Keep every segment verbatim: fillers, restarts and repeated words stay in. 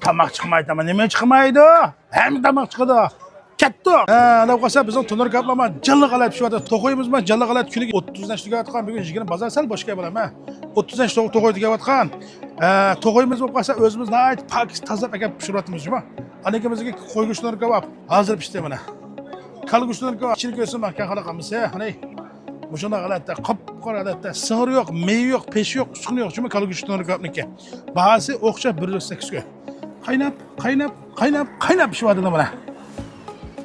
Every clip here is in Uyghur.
تاماق چىقمايدۇ، نېمە چىقمايدۇ؟ ھەممە تاماق چىقىدۇ. كەتتۇق. ھە، دەپ قالسا بىزنىڭ تونۇر كاپلارما جانلىق ھالەت پىشىۋاتىدۇ. توخۇيىمىزمۇ جانلىق ھالەت كۈنىگە ئوتتۇز دانە چۈشۈرۈۋاتقان. بۈگۈن يىگىرمە، بازار سەل بوش گەپ بىلەن. ئوتتۇز دانە توخۇي تېگىۋاتقان. ھە، توخۇيىمىز بولۇپ قالسا ئۆزىمىز ناھايىتى پاكىز تازىلاپ ئەكەپ پىشۇرۇۋاتىمىز جۇمۇ. ئاندىن كېيىن بىزگە قوي گۆشى تونۇر كاۋاپ ھازىر پىشتى مانا. كالا گۆشى تونۇر كاۋاپ ئىچىنى كۆرسۇن مەن كەڭ خەلق ھەممىسى. ھەنە، مۇشۇنداق ھالەتتە، قاپقارا ھالەتتە، سىڭىرى يوق، مېيى يوق، پېشى يوق، ئۇسخۇنى يوق جۇمۇ كالا گۆشى تونۇر كاۋاپنىڭكى. باھاسى ئوخشاش بىر يۈز سەككىز كوي. قايناپ، قايناپ، قايناپ، قايناپ پىشىۋاتىدۇ مانا.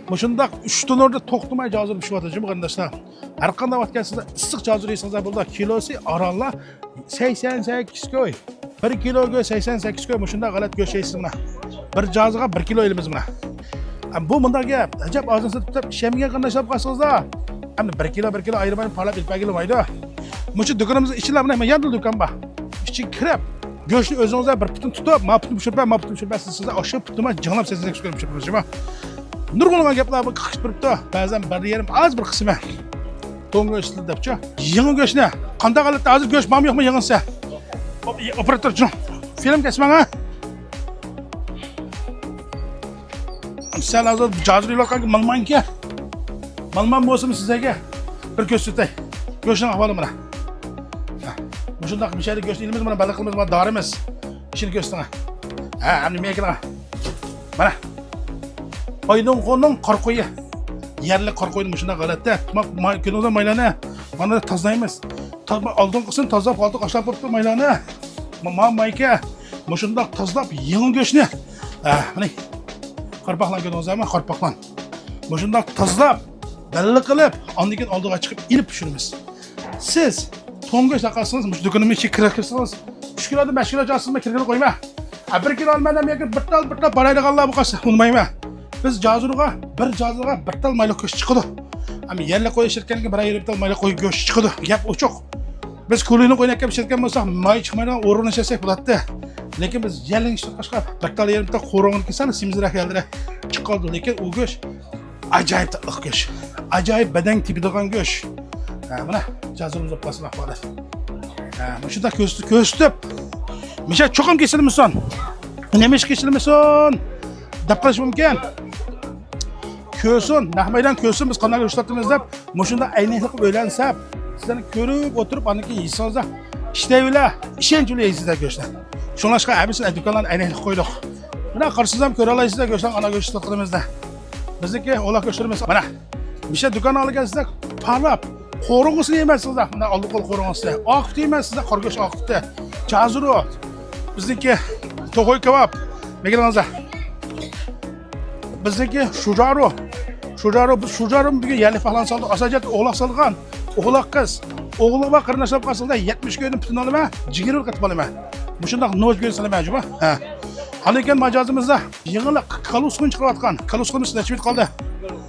مۇشۇنداق ئۈچ تونۇردا توختىماي جازۇر پىشىۋاتىدۇ جۇمۇ قېرىنداشلار. ھەر قانداق ۋاقىت كەلسىڭىز ئىسسىق جازۇر يېسىڭىز بولىدۇ. كىلوسى ئارانلا سەكسەن سەككىز كوي. بىر كىلو گۆش سەكسەن سەككىز كوي. مۇشۇنداق غەلەت گۆش يەيسىز مانا. بىر جازىغا بىر كىلو ئېلىمىز مانا. بۇ مۇنداق گەپ. ئەجەب ئازىنى سېتىپ ئىشەنمىگەن قېرىنداشلار قالسىڭىزلا. ئەمدى بىر كىلو، بىر كىلو ئايرىماي پارلاپ ئېلىپ بەرگىلى بولمايدۇ. مۇشۇ دۇكىنىمىزنىڭ ئىچىدە مانا ياندىلا دۇكان بار. ئىچىگە كىرىپ، گۆشنى ئۆزىڭىزلەر بىر پۇتىنى تۇتۇپ، ما پۇتىنى پىشۇرۇپ بەر، ما پۇتىنى پىشۇرۇپ بەر، سىز ئاشۇ پۇتىما جاڭلاپ سەكسەن سەككىز كوي پىشۇرۇپ بېرىمىز. نۇرغۇنلىغان گەپلەر بۇ قىقىشىپ تۇرۇپتۇ. بەزەن بىر يېرىم ئاز بىر قىسمى. توڭ گۆش دەپچۇ. يېڭى گۆشنى قانداق ھالەتتە ھازىر گۆش بارمۇ يوقمۇ يېڭىسى؟ ئوپېراتور جۇڭ. فىلىم كەسمەڭ ھە. سەن ھازىر جازىر يولاتقان مالمانكى. مالمان بولسىمۇ سىزگە بىر كۆرسىتەي. گۆشنىڭ ئەھۋالى مانا. ھە. مۇشۇنداق مىشەدە گۆشنى ئېلىمىز مانا بەللىقىمىز بار دارىمىز. ئىچىنى كۆرسىتىڭ. ھە، ئەمدى مېنىڭ كېلىڭ. مانا. ئايدىڭخۇنىڭ قارا قويى. يەرلىك قارا قوينى مۇشۇنداق ھالەتتە. ما-، ما-، كۆرۈڭلار مايلارنى. مانا تازىلايمىز. تا-، ئالدىنقىسىنى تازىلاپ، ئالدىغا ئاشلاپ بوپتۇ مايلارنى. ما-، ما-، مايكا. مۇشۇنداق تازىلاپ، يېڭى گۆشنى. ھە، مانا. قارپاقلان كۆردىڭىزلەرمۇ؟ قارپاقلان. مۇشۇنداق تازىلاپ، بەللىق قىلىپ، ئاندىن كېيىن ئالدىغا چىقىپ ئېلىپ پىشۇرىمىز. سىز توڭ گۆش تاقالسىڭىز، مۇشۇ دۇكىنىمىزغا كىرىپ كىرسىڭىز، ئۈچ كىلودىن بەش كىلو چاقسىزمۇ كىرگىلى قويما. ھە، بىر كىلو ئالىمەن دەپ ياكى بىر تال، بىر تال بارايدىغانلار بولغاچ ئۇنىمايمەن. بىز جازۇرغا، بىر جازۇرغا بىر تال مايلىق گۆش چىقىدۇ. ئەمما يەرلىك قوي ئىشلەتكەنگە بىر يېرىم تال مايلىق قوي گۆش چىقىدۇ. گەپ ئوچۇق. بىز كۇلىنىڭ قويىنى ئەكەپ ئىشلەتكەن بولساق، ماي چىقمايدىغان ئورۇننى ئىشلەتسەك بولاتتى. لېكىن بىز يەللىنىش تۇتقاچقا، بىر تال يېرىم تال قورۇڭىنى كېسەل سېمىزراق يەرلىرى چىقىۋالدى. لېكىن ئۇ گۆش ئاجايىپ تاتلىق گۆش. ئاجايىپ بەدەن تېپىدىغان گۆش. ھە، مانا، جازىرىمىز بولۇپ قالسۇن، ئاقبالات. ھە، مۇشۇنداق كۆرسىتىپ، كۆرسىتىپ. مىشە چوقۇم كېسىلمىسۇن. نېمە ئىش كېسىلمىسۇن؟ دەپ قېلىش مۇمكىن. كۆرسۇن، نەق مەيدان كۆرسۇن، بىز قانداق گۆش ساتىمىز دەپ. مۇشۇنداق ئەينەكلىك قىلىپ ئۆيلەنسەپ، سىلەرنى كۆرۈپ ئولتۇرۇپ، ئاندىن كېيىن يېسىڭىزدا، ئىشلەيۋېلە، ئىشەنچ بىلەن يەيسىزلەر گۆشنى. شۇڭلاشقا ھەممىسىنى دۇكانلارنى ئەينەكلىك قويدۇق. مانا قارىسىڭىزلام كۆرەلەيسىزلەر گۆشلەرنى، قانداق گۆش ساتقىنىمىزنى. بىزنىڭكى ئولاق گۆشلىرىمىز مانا. مىشە دۇكان ئالدىغا كەلسىزلەر، پارلاپ، قورۇغۇسىنى يېمەيسىزلەر. مانا ئالدى قول قورۇغۇسى. ئاقىپتى يېمەيسىزلەر، قارا گۆش ئاقىپتى. جازىرۇ. بىزنىڭكى توخۇي كاۋاپ. مېگىلىڭىزلەر. بىزنىڭكى شۇجارۇ. شۇجارۇ، بىز شۇجارۇ بۈگۈن يەرلىك پاخلان سالدۇق. ئاساسىيەتتە ئوغلاق سالغان. ئوغلاق قىز. ئوغلى بار قېرىنداشلار قالسىڭىزدا يەتمىش كويدىن پۈتۈن ئالىمەن، جىگىرى قېتىپ ئالىمەن. مۇشۇنداق نوچ بىلەن سالىمەن جۇما. ھە. ئاندىن كېيىن ماجازىمىزدا يېڭىلىق كالۇسكىنى چىقىرىۋاتقان. كالۇسكىنىمىز نەچچە مىنۇت قالدى؟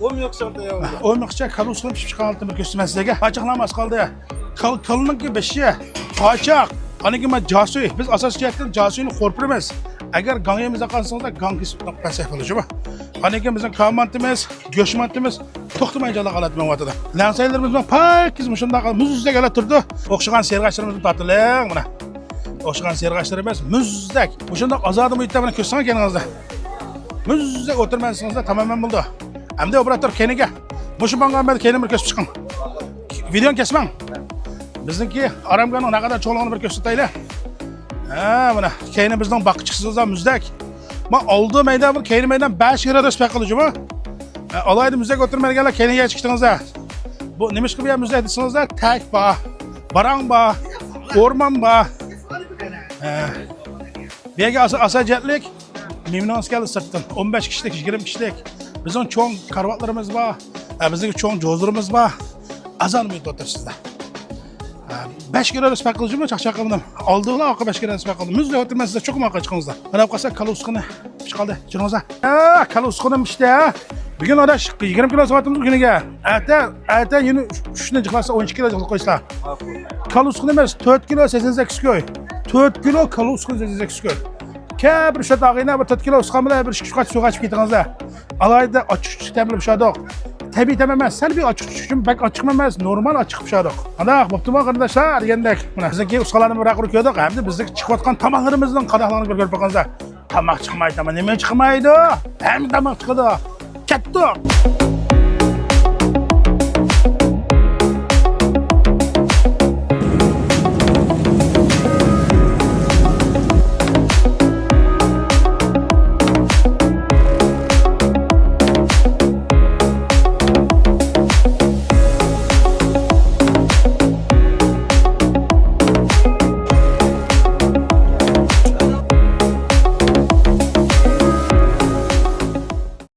ئون مىنۇت چىقىۋاتىدۇ. ئون مىنۇتقىچە كالۇسكىنى پىشىپ چىققان ھالىتىنى بىر كۆرسىتىمەن سىزگە. پاچاقلارمۇ ئاز قالدى. كال-، كالىنىڭكى بېشى، پاچاق. ئاندىن كېيىن مانا جاسۇي. بىز ئاساسىي جەھەتتىن جاسۇينى قورپىرىمىز. ئەگەر گاڭ يېمىز قالسىڭىزدا گاڭ كېسىپ بەرسەك بولىدۇ جۇما. ئاندىن كېيىن بىزنىڭ كاۋا مانتىمىز، گۆش مانتىمىز توختىماي جانلىق ھالەتتە مېڭىۋاتىدۇ. لەڭسەيلىرىمىز بىلەن پاكىز مۇشۇنداق مۇزدەك ھالەتتە تۇرىدۇ. ئوخشىغان سېرىغاچلىرىمىزنى تارتىلىڭ مانا. ئوخشىغان سېرىغاچلىرىمىز مۇزدەك. مۇشۇنداق ئازادە مۇھىتتا مانا كۆرسىڭىز كەينىڭىزدە. مۇزدەك ئولتۇرمايسىڭىزلا تامامەن بولىدۇ. ئەمدى ئوپېراتور كەينىگە. مۇشۇ ماڭغان بەردە كەينىنى بىر كۆرسىتىپ چىقىڭ. ۋىدېونى كەسمەڭ. بىزنىڭكى ئارامگاھنىڭ نەقەدەر چوڭلۇقىنى بىر كۆرسىتەيلى. ھە، مانا كەينى بىزنىڭ باغقا چىقسىڭىزلا مۇزدەك. ما ئالدى مەيدان بىر، كەينى مەيدان بەش گرادۇس پەرق قىلىدۇ جۇمۇ. ئالاھىدە مۇزدەك ئولتۇرمايدىغانلار كەينىگە چىقتىڭىزلار. بۇ نېمىشقا بۇ يەر مۇزدەك دېسىڭىزلار، تەك بار، باراڭ بار، ئورمان بار. ھە. بۇ يەرگە ئاسا-، ئاساسىي جەھەتلىك مېھمىنىڭىز كەلدى سىرتتىن. ئون بەش كىشىلىك، يىگىرمە كىشىلىك. بىزنىڭ چوڭ كارىۋاتلىرىمىز بار. ھە، بىزنىڭ چوڭ جوزىلىرىمىز بار. ئازان مۇھىتتا ئولتۇرىسىزلار. ھە، بەش گرادۇس پەرق قىلدى جۇمۇ، چاقچاق قىلدىم. ئالدىغىلا ئارقا بەش گرادۇس پەرق قىلدى. مۇزدەك ئولتۇرمايسىزلار، چوقۇم ئارقىغا چىقىڭىزلار. مانا قارىسا، كالا ئۇسخۇنى پىشىپ قالدى. جېنىڭىزغا. ھە، كالا ئۇسخۇنىم پىشتى، ھە. بۈگۈن ئاداش يىگىرمە كىلو ساتىۋاتىمىز كۈنىگە. ئەتە، ئەتە يەنە ئۈچنى جىقلاتسا، ئون ئىككى كىلو جىقلاپ قويسىلا. كالا ئۇسخۇنى ئەمەس، تۆت كىلو سەكسەن سەككىز كوي. تۆت كىلو كالا ئۇسخۇنى سەكسەن سەككىز كوي. كەبىر شۇ ئاغىنە بىر تۆت كىلو ئۇسخان بىلەن بىر ئىككى ئۈچ قاچا سۇغا ئىچىپ كېتىڭىزلە. ئالاھىدە ئاچچىق چۈچۈك تەملەپ پىشاردۇق. تەبىئىي تەم ئەمەس، سەلبىي ئاچچىق چۈچۈك، بەك ئاچچىقمۇ ئەمەس، نورمال ئاچچىق پىشاردۇق. قانداق، بوپتۇما قېرىنداشلار دېگەندەك. مانا بىزنىڭكى ئۇسخانلارنى بىر قۇر كۆردۇق، ھەمدە بىزنىڭكى چىقىۋاتقان تاماقلىرىمىزنىڭ قانداقلىقىنى بىر كۆرۈپ باقىڭىزلار. تاماق چىقمايدۇ، نېمە چىقمايدۇ؟ ھەممە تاماق چىقىدۇ. كەتتۇق.